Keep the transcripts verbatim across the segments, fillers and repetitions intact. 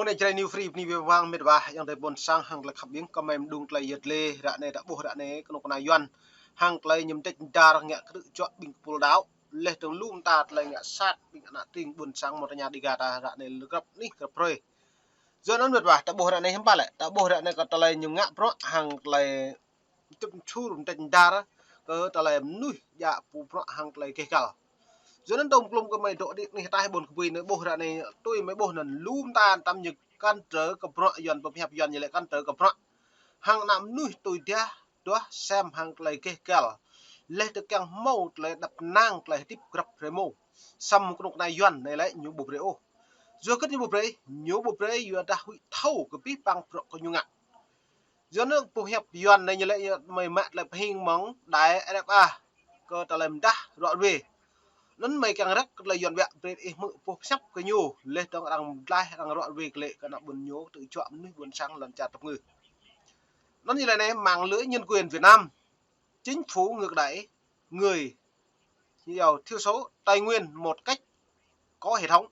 Ơ anai Jrai New Free, bơni wai wang mĕt wa, ayŏng adơi ƀôn sang hăng tơlơi khăp ƀing, kơ mơi mơđung tơlơi yơh lĕ, ră anai ta ƀuh ră anai, kơnuk kơna Yuan, hăng tơlơi ñu mơdĕč mơdar ngă kơtư̆ juă ƀing kơpul đaŏ, laih dơ̆ng lu mơta tơlơi ngă sat ƀing ană tring ƀôn sang mơ̆ tơña Dega ta ră anai lơgrăp anih grăp hrơi. Yua anŭn mĕt wa, ta ƀuh ră anai hiư̆m pă lĕ, ta ƀuh ră anai kơ tơlơi ñu ngă bruă hăng tơlơi tŭm čur mơdĕč mơdar kơ tơlơi mơnuih djă pơpŭ bruă hăng tơlơi gêh găl. Yua anŭn tơm klum kơ mơi dŏ đĭ anih ataih ƀôn kơbui anai ƀuh ră anai tui mơi ƀuh anŭn lu mơta tơm ñu kăn trơ kơ bruă Yuan pơhiăp Yuan ñu lĕ kăn trơ kơ bruă. Hăng ană mơnuih tui dah duah sem hăng tơlơi gêh găl. Laih dơ̆ng kiăng hmâo tơlơi đăp năng tơlơi hơdip grăp hrơi mông. Samơ̆ kơnuk kơna Yuan anai lĕ ñu ƀu brơi ôh. Yua hơgĕt ñu ƀu brơi, ñu ƀu brơi yua dah huĭ thâo kơ abih bang bruă kơ ñu ngă. Yua anŭn pơhiăp Yuan anai ñu lĕ mơi mă tơlơi pơhing mơ̆ng đài R F A kơ tơlơi mơdah ruă ruê. Anŭn mơi kiăng răk kơ tơlơi Yuan biă brơi ih hmư̆ pơhiăp kơ ñu, laih dơ̆ng arăng mơdlaih arăng ruă ruê kơ lĕ kơ ană ƀôn ñu kơtư̆ juă mơnuih ƀôn sang lŏn čar tơpơngư. Anŭn ñu lĕ anai mạng lưới nhân quyền Việt Nam, chính phủ ngược đãi người thiểu số Tây Nguyên một cách có hệ thống.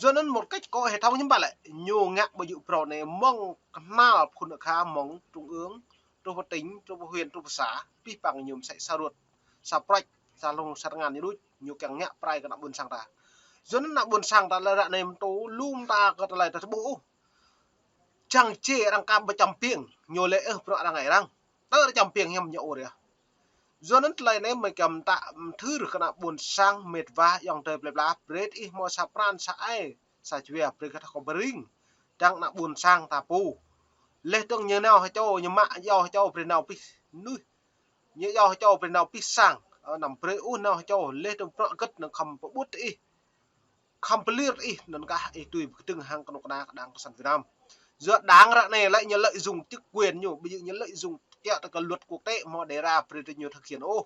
Yua anŭn một cách có hệ thống hiư̆m pă lĕ, ñu ngă ƀơi yŭ phrâo anai mơ̆ng kơnal phŭn akha mơ̆ng trung ương, truh pơ tỉnh, truh pơ huyện, truh pơ xã, abih bang ñu mơsĕ sa ruăt, sa prăč, sa lông, sa tơngan ñu đôč, ñu kiăng ngă pơrai kơ ană ƀôn sang ta. Yua anŭn ană ƀôn sang ta lĕ ră anai mơ̆ tŭ lu mơta kơ tơlơi ta tơƀuh ôh. Čang čê arăng kăm pơčăm piêng, ñu lĕ ơ bruă arăng ai arăng. Tơ rơčăm piêng hiam ñu ur yơh. Yua anŭn tơlơi anai mơi kiăng mơtă mơthưr kơ ană ƀôn sang mĕt wa ayŏng adơi plơi pla, brơi ih hmâo sa pran sa ai, sa čua brơi kơ ta kơ bơring. Dăng ană ƀôn sang ta pô. Laih dơ̆ng ñu nao hơčô, ñu mă yua hơčô brơi nao pih mơnuih. Ñu yua hơčô brơi nao pih sang, ơ, anăm brơi ôh nao hơčô, laih dơ̆ng bruă hơgĕt anŭn khŏm pơƀut ih. Khŏm pơlir ih, anŭn kah ih tui pơkơdơ̆ng hăng kơnuk kơna kơ Đảng Cộng sản Việt Nam. Yua Đảng ră anai lĕ ñu lợi dụng chức quyền ñu, ƀu djơ̆ ñu lợi dụng kiăo tơ kơ luật quốc tế mơ̆ đe ra brơi tơ ñu thực hiện ôh.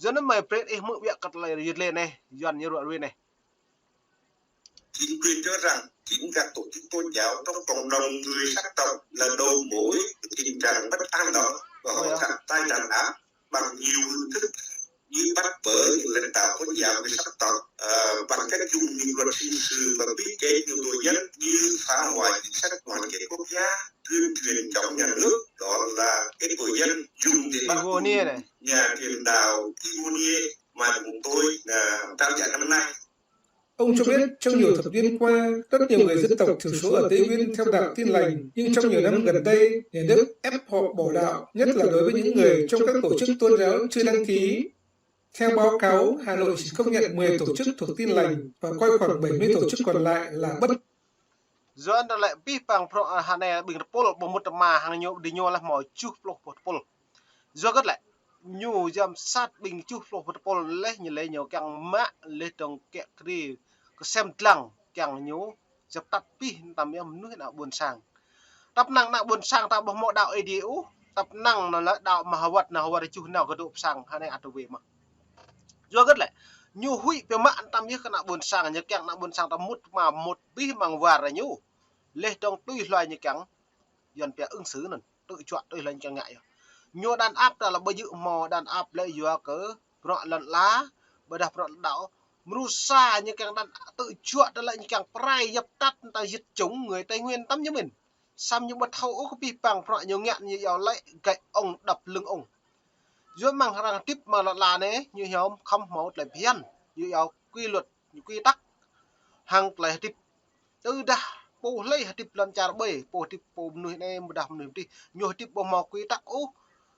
Yua anŭn mơi brơi ih hmư̆ biă kơ tơlơi yơh lĕ anai, Yuan ñu ruă ruê anai. Chính quyền cho rằng chính các tổ chức tôn giáo trong cộng đồng người sắc tộc là đầu mối của tình trạng bất an đó và họ sẵn sàng đàn áp bằng nhiều hình thức như bắt bớ những lãnh đạo tôn giáo người sắc tộc, ờ, bằng cách dùng những luật hình sự và quy chế nhiều tội danh như phá hoại chính sách đoàn kết quốc gia, tuyên truyền chống nhà nước, đó là cái tội danh dùng để bắt tù nhà truyền đạo Kivonie mà chúng tôi, à, trao giải năm nay. Ông cho biết trong nhiều thập niên qua, rất nhiều người dân tộc thiểu số ở Tây Nguyên theo đạo Tin Lành, nhưng trong nhiều năm gần đây, nhà nước ép họ bỏ đạo, nhất là đối với những người trong các tổ chức tôn giáo chưa đăng ký. Theo báo cáo, Hà Nội chỉ công nhận mười tổ chức thuộc Tin Lành và coi khoảng bảy mươi tổ chức còn lại là bất. Yua anŭn lĕ abih bang bruă, ơ, hơnai ƀing tơpul, ƀu mŭt tơma hăng ñu, đĭ ñu lah hmâo tơjuh pluh tơpul. Yua hơgĕt lĕ, ñu yăm sat ƀing tơjuh pluh tơpul laih ñu lĕ ñu kiăng mă laih dơ̆ng kiăo kri kơsem dlăng kiăng ñu djăp tăt pih tăm yơh mơnuih ană ƀôn sang. Tăp năng ană ƀôn sang ta ƀu hmâo đaŏ Ơi Adai ôh, tăp năng anŭn lĕ đaŏ mơhawăt, ană hawăt tơjuh nao kơdŏ pơ sang, hơnai ăt tui wĕ mơ̆. Yua hơgĕt lĕ, ñu huĭ pioh mă tăm yơh kơ ană ƀôn sang, ñu kiăng ană ƀôn sang ta mŭt mă mŭt pih mơ̆ng war ñu. Laih dơ̆ng tui hluai ñu kiăng, Yuan pia ứng xử anŭn, tơjuă tui hluai ñu kiăng ngă yơh. Ñu đàn áp ta lĕ ƀu djơ̆ hmâo đàn áp lĕ yua kơ bruă lŏn ala, ƀôdah bruă đaŏ, mơnuih sa ñu kiăng đàn tơjuă ta lĕ ñu kiăng pơrai djăp tăt ta diệt chủng người Tây Nguyên tăm ñu mĭn. Samơ̆ ñu ƀu thâo ôh kơ abih bang bruă ñu ngă ñu yua lĕ gậy ông đập lưng ông. Yua mơ̆ng arăng hơdip mơ̆ng lŏn ala anai, ñu hiam khŏm hmâo tơlơi phiăn, ñu yua quy luật, ñu quy tắc, hăng tơlơi hơdip. Tơdah pô hlơi hơdip lŏn čar ƀơi, pô hơdip pô mơnuih anai, ƀôdah mơnuih adih, ñu hơdip ƀu hmâo quy tắc ôh,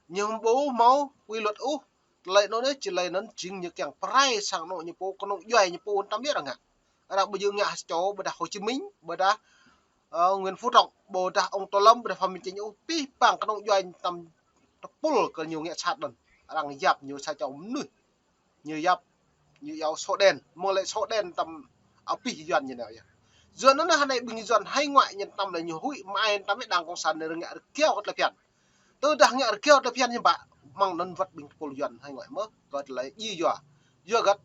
ñu ƀu hmâo quy luật ôh. Tơlơi anŭn anai, či tơlơi anŭn jing ñu kiăng pơrai sang anŏ ñu pô, kơnung djuai ñu pô tăm yơh arăng ngă. Arăng ƀu djơ̆ ngă hơčô, ƀôdah Hồ Chí Minh, ƀôdah, ơ, Nguyễn Phú Trọng, ƀôdah ông Tô Lâm, ƀôdah Phạm Minh Chính ôh, abih bang kơnung djuai tăm tơpul kơ ñu ngă sat anŭn. Arăng yap ñu sa čô mơnuih. Ñu yap, ñu yua sổ đen, mơ̆ng lĕ sổ đen tăm abih Yuan ñu nao yơh. Yua anŭn hơnai ƀing Yuan hải ngoại ñu tăm lĕ ñu huĭ mă ai tăm yơh Đảng Cộng sản anai ngă rơgao kơ tơlơi phiăn. Tơdah ngă rơgao tơlơi phiăn ñu ƀă, mơ̆ng anŭn wơ̆t ƀing tơpul Yuan hải ngoại mơ̆ kơ tơlơi djai yua. Yua hơgĕt,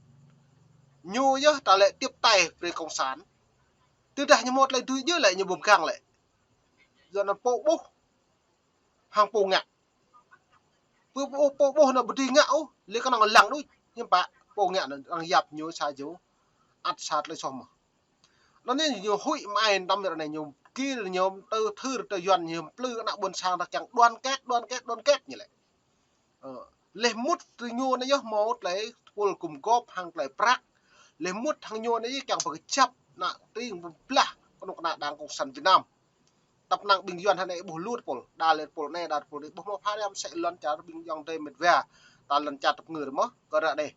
ñu yơh ta lĕ tiếp tay brơi Cộng sản. Tơdah ñu hmâo tơlơi dưi djơ̆ lĕ ñu ƀu pơgang lĕ. Yua anŭn pô ƀuh hăng pô ngă. Pô, pô, pô ƀuh anŭn ƀu dưi ngă ôh, lĕ kơnơ̆ng lăng đôč, hiư̆m pă pô ngă anŭn arăng yap ñu sa čô, ăt sa tơlơi soh mơ̆. Anŭn anai ñu huĭ mơai tăm ră anai ñu kir ñu tơ thưr tơ Yuan ñu plư ană ƀôn sang ta kiăng đoàn kết, đoàn kết, đoàn kết ñu lĕ. Ơ, leh mŭt tơ ñu anai yơh hmâo tơlơi tơpul gum gôp hăng tơlơi prăk. Leh mŭt hăng ñu anai yơh kiăng pơkơjăp ană tring pơblah kơnuk kơna Đảng Cộng sản Việt Nam. Tăp năng ƀing Yuan hơnai ƀuh lu tơpul. Đa lĕ tơpul anai, đa tơpul anai. Ƀuh hmâo pha răm sĕ lŏn čar ƀing ayŏng adơi met wa. Ta lŏn čar tơpơngư mơ̆, kơ ră anai.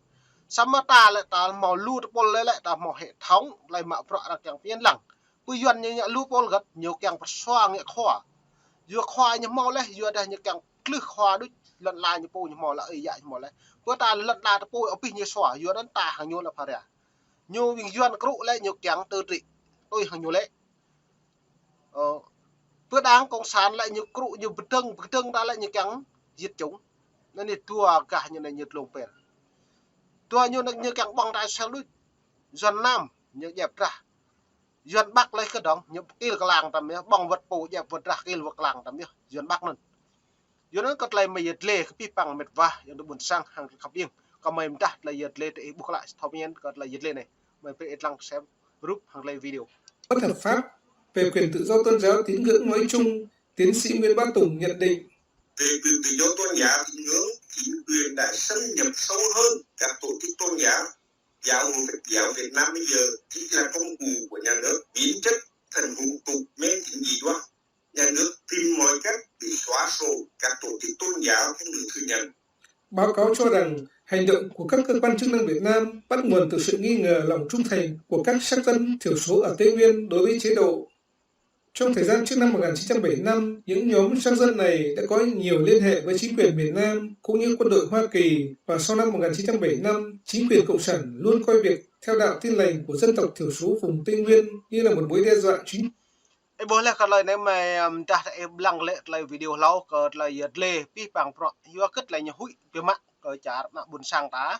Samơ̆ ta lĕ ta hmâo lu tơpul lĕ lĕ ta hmâo hệ thống, tơlơi mă bruă arăng kiăng phiăn lăng. Pơ Yuan ñu ngă lu tơpul hơget, ñu kiăng pơsua ngă khua. Yua khua ñu hmâo leh, yua dah ñu kiăng klưh khua đôč, lŏn ala ñu pô ñu hmâo leh, ơi yă ñu hmâo leh. Pơ ta lŏn ala ta pô abih ñu sua, yua anŭn ta hăng ñu lĕ pha răm. Ñu ƀing Yuan krŭ lĕ ñu kiăng tơ tri. Tui hăng ñu lĕ. Ơ, pơ Đảng Cộng sản lĕ ñu krŭ ñu pơdơ̆ng, pơdơ̆ng ta lĕ ñu kiăng diệt chủng. Anŭn anai dua gah ñu anai ñu tlung per. Dua ñu anai ñu kiăng ƀơ̆ng ta sel đôč. Yuan Nam ñu djăp drah. Yuan Bắc lĕ kơdŏng, ñu kil kơlang tăm yơh, ƀơ̆ng wơ̆t pô djăp wơ̆t drah kil wơ̆t kơlang tăm yơh, Yuan Bắc anŭn. Yua anŭn kơ tơlơi mơi yơh dleh kơ pih păng met wa, ayŏng adơi ƀôn sang hăng khăp ƀing. Kơ mơi mơdah tơlơi yơh dleh tơ ih ƀuh klă thâo mơñen kơ tơlơi yơh dleh anai. Mơi brơi ih lăng xem rup hăng tơlơi video. Bất hợp pháp về quyền tự do tôn giáo tín ngưỡng nói chung, tiến sĩ Nguyễn Bá Tùng nhận định. Về quyền tự do tôn giáo tín ngưỡng, chính quyền đã xâm nhập sâu hơn các tổ chức tôn giáo. Giáo hội Phật giáo Việt Nam bây giờ chỉ là công cụ của nhà nước, biến chất thành hủ tục mê tín dị đoan. Nhà nước tìm mọi cách để xóa sổ các tổ chức tôn giáo không được thừa nhận. Báo cáo cho rằng hành động của các cơ quan chức năng Việt Nam bắt nguồn từ sự nghi ngờ lòng trung thành của các sắc dân thiểu số ở Tây Nguyên đối với chế độ. Trong thời gian trước năm một nghìn chín trăm bảy mươi lăm, những nhóm sắc dân này đã có nhiều liên hệ với chính quyền miền Nam cũng như quân đội Hoa Kỳ, và sau năm một nghìn chín trăm bảy mươi lăm, chính quyền Cộng sản luôn coi việc theo đạo Tin Lành của dân tộc thiểu số vùng Tây Nguyên như là một mối đe dọa chính. Ih ƀuh leh kơ tơlơi anai mơi, ưm, dah ih lăng lĕ tơlơi video hlâo kơ tơlơi yơh dleh pih păng prăk. Yua hơget tơlơi ñu huĭ biă mă kơ čar ană ƀôn sang ta.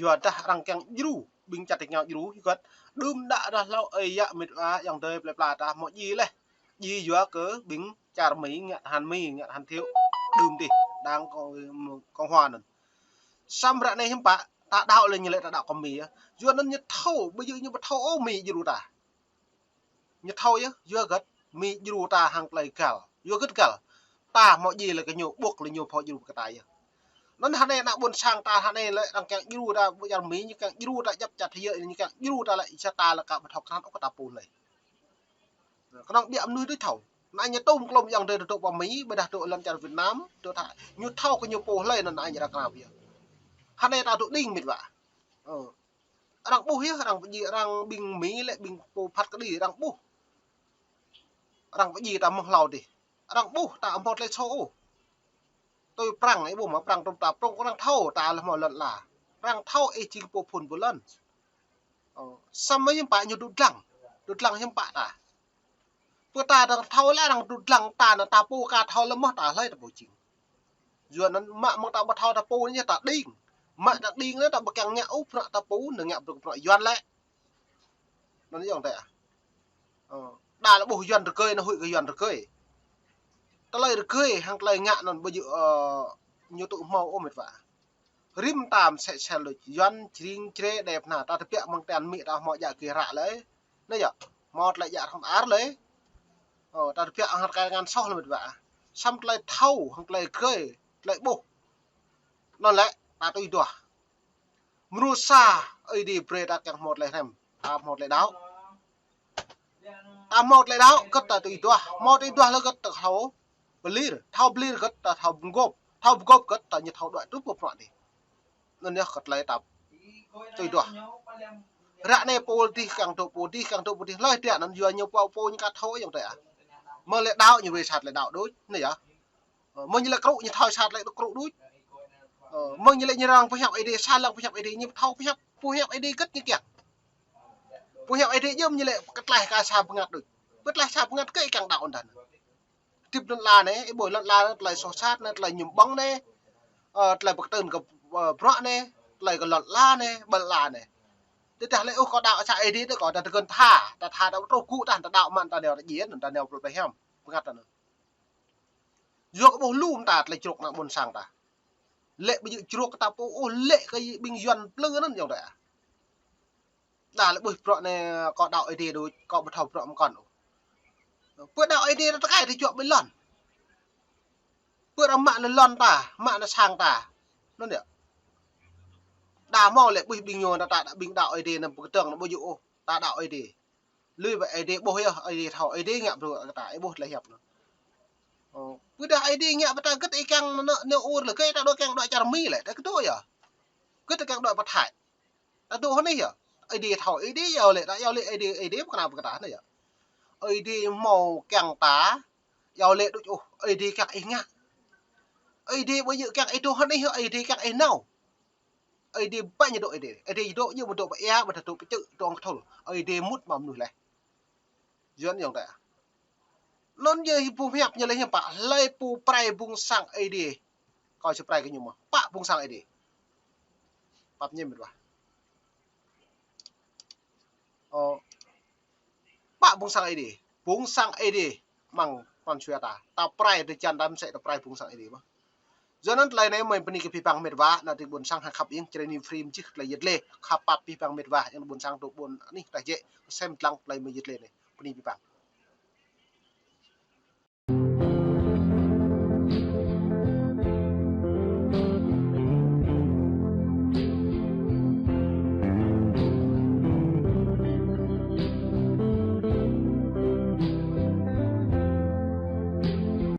Yua dah arăng kiăng djru, ƀing čar tơngiao djru, yua hơget. Đưm đă dah hlâo ơi yă met wa ayŏng adơi plơi pla ta hmâo djai leh. Djai yua kơ ƀing čar Mi ngă tơhan Mi, ngă tơhan Thiệu. Đưm dih, Đảng Cộng, Cộng Hòa anŭn. Samơ̆ ră anai hiư̆m pă, ta đaŏ lĕ ñu lĕ ta đaŏ kơ Mi yơh. Yua anŭn ñu thâo, ƀu djơ̆ ñu ƀu thâo ôh Mi djru ta. Ñu thâo yơh, yua hơget Mi djru ta hăng tơlơi găl. Yua hơget găl. Ta hmâo djai lĕ kơ ñu, ƀuh lĕ ñu pô djru kơ ta yơh. Anŭn hơnai ană ƀôn sang ta hơnai lĕ arăng kiăng djru ta, ƀu čar Mi ñu kiăng djru ta djăp čar thơ yơh, ñu kiăng djru ta lĕ, sa ta lĕ ka ƀu thâo krăn ôh kơ ta pô lĕ. Kơnơ̆ng biă mơnuih đôč thâo. Anai ñu tŭm klôm ayŏng adơi dô̆ pơ Mi, ƀôdah dô̆ lŏn čar Việt Nam, dô̆ tha. Ñu thâo kơ ñu pô lĕ anŭn anai ñu arăng krăn biă. Hơnai ta dô̆ đing met wa. Ơ. Arăng ƀuh yơh, arăng pơdjai, arăng ƀing Mi lĕ ƀing pô phat kơđi, arăng ƀuh. Arăng pơdjai ta mơ̆ng hlâo dih. Arăng ƀuh ta hmâo tơlơi sô ôh. Tui prăng, ih ƀuh mơ̆ prăng tŭm ta prŏng, arăng thâo ta lĕ hmâo lŏn ala. Arăng thâo ih jing pô phŭn pô lŏn. Ơ, samơ̆ hiư̆m pă ñu dŏ dlăng. Dŏ dlăng hiư̆m pă ta. Pơ ta arăng thâo lĕ arăng dŏ dlăng ta anŭn ta pô ka thâo lĕ mơ̆ ta hlơi ta pô jing. Yua anŭn mă mơ̆ng ta ƀu thâo ta pô anai ta đing. Mă ta đing lĕ ta ƀu kiăng ngă ôh bruă ta pô, anŭn ngă bruă bruă Yuan lĕ. Anŭn ayŏng adơi ah. Ơ, đa lĕ ƀuh Yuan rơgơi, anŭn huĭ kơ Yuan rơgơi. Tơlơi rơgơi, hăng tơlơi ngă anŭn ƀu djơ̆, ơ, ñu tŭ hmâo ôh met wa. Rĭm ta mơsĕ sel đôč, Yuan jring jre đe pơnah, ta tơbiă mơ̆ng tian Mi ta hmâo djă gih ră lĕ. Anai yơh, hmâo tơlơi djă hrŏm ar lĕ. Ơ, ta tơbiă hăng rơkai rơngan soh lĕ met wa. Samơ̆ tơlơi thâo, hăng tơlơi rơgơi, tơlơi ƀuh. Anŭn lĕ, ta tui duah. Mơnuih sa, Ơi Adai brơi ta kiăng hmâo tơlơi hrăm, ta hmâo tơlơi đaŏ. Ta hmâo tơlơi đaŏ, hơget ta tui duah, hmâo tui duah lĕ hơget ta thâo pơlir, thâo pơlir hơget ta thâo pơgop, thâo pơgop hơget ta ñu thâo đuaĭ truh pơ bruă dih. Anŭn yơh kơ tơlơi ta tui duah. Ră anai pô dih kiăng dŏ pô dih, kiăng dŏ pô dih, hlơi tiă anŭn yua ñu pô, pô ñu ka thâo ayŏng adơi ah. Mơ̆ng tơlơi đaŏ ñu wơ̆t sa tơlơi đaŏ đôč, anai yơh. Ơ, mơ̆ng ñu lĕ krŭ ñu thâo sa tơlơi krŭ đôč. Ơ, mơ̆ng ñu lĕ ñu arăng pơhiăp Ơi Adai, sa lăng pơhiăp Ơi Adai, ñu thâo pơhiăp, pơhiăp Ơi Adai hơget ñu kiăng. Pơhiăp Ơi Adai jơ̆m ñu lĕ pơklaih ka sa bơngăt đôč. Pơklaih sa bơngăt kơ ih kiăng đaŏ ôh anŭn. Tip lŏn ala anai, ih ƀuh lŏn ala anai, tơlơi soh sat anai, tơlơi mơñum ƀơ̆ng anai, ơ, tơlơi pơkơtưn kơ, ơ, bruă anai, tơlơi kơ lŏn ala anai, ƀơi lŏn ala anai. Tơdah lĕ ôh kâo đaŏ sa Ơi Adai tơ kâo ta tơgơ̆n tha, ta tha ta truh gŭ ta, ta đaŏ mơ̆n ta nao ta djai anŭn, ta nao plơi pơhiam, bơngăt anŭn. Yua kơ ƀuh lu mơta tơlơi čruk ană ƀôn sang ta. Lĕ ƀu djơ̆ čruk kơ ta pô ôh, lĕ kơ ƀing Yuan plư anŭn ayŏng adơi ah. Đa lĕ ƀuh bruă anai kâo đaŏ Ơi Adai đôč, kâo ƀu thâo bruă mơkŏn ôh. Pơ đaŏ Ơi Adai ta tơkai ta juă ƀơi lŏn. Pơ arăng mă anai lŏn ta, mă anai sang ta. Anŭn yơh. Đa hmâo lĕ ƀuh ƀing ñu ta, ta đaŏ ƀing đaŏ Ơi Adai anai pơkơdơ̆ng anai ƀu djơ̆ ôh, ta đaŏ Ơi Adai. Lui ƀơi Ơi Adai ƀuh yơh, Ơi Adai thâo, Ơi Adai ngă bruă kơ ta, ih ƀuh tơlơi hiăp anŭn. Ơ, ƀôdah Ơi Adai ngă pơ ta gĭt ih kiăng nơ, nơ ur lĕ, gĭt ta dŏ kiăng dŏ čar Mi lĕ, ta kơdŏ yơh. Gĭt ta kiăng dŏ pơ Thái. Ta dŏ hơnih yơh. Ơi Adai thâo, Ơi Adai iâu laĭ, ta iâu laĭ Ơi Adai, Ơi Adai pơkra pơkra anai yơh. Ơi Adai hmâo kiăng ta, iâu laĭ đôč ôh, Ơi Adai kiăng ih ngă. Ơi Adai ƀu djơ̆ kiăng ih dŏ hơnih, Ơi Adai kiăng ih nao. Ơi Adai ƀu ñu dŏ Ơi Adai. Ơi Adai dŏ ñu ƀu dŏ pơ ia, ƀu dŏ pơ čư̆, dŏ kơthul. Ơi Adai mŭt mă mơnuih laih. Yuan yŏng ta. Anŭn yơh pơhiăp ñu laih hiư̆m pă, hlơi pô pơrai bŭng sang Ơi Adai. Kâo či pơrai kơ ñu mơ̆n. Pă bŭng sang Ơi Adai. Pap ñem mĕt wa. Ơ, pă bŭng sang Ơi Adai. Bŭng sang Ơi Adai. Mơ̆ng pran jua ta. Ta pơrai tơjan ta mơsĕ ta pơrai bŭng sang Ơi Adai mơ̆n. Yua anŭn tơlơi anai mơi bơni kơ abih bang mĕt wa, ană tring ƀuôn sang hăng khăp ing, črei ni free mơčih tơlơi yet lĕ, khăp pap abih bang mĕt wa, yang ƀuôn sang tŭ ƀuôn anih tah jĕ, sem dlăng tơlơi mơi yet lĕ anai. Bơni abih bang.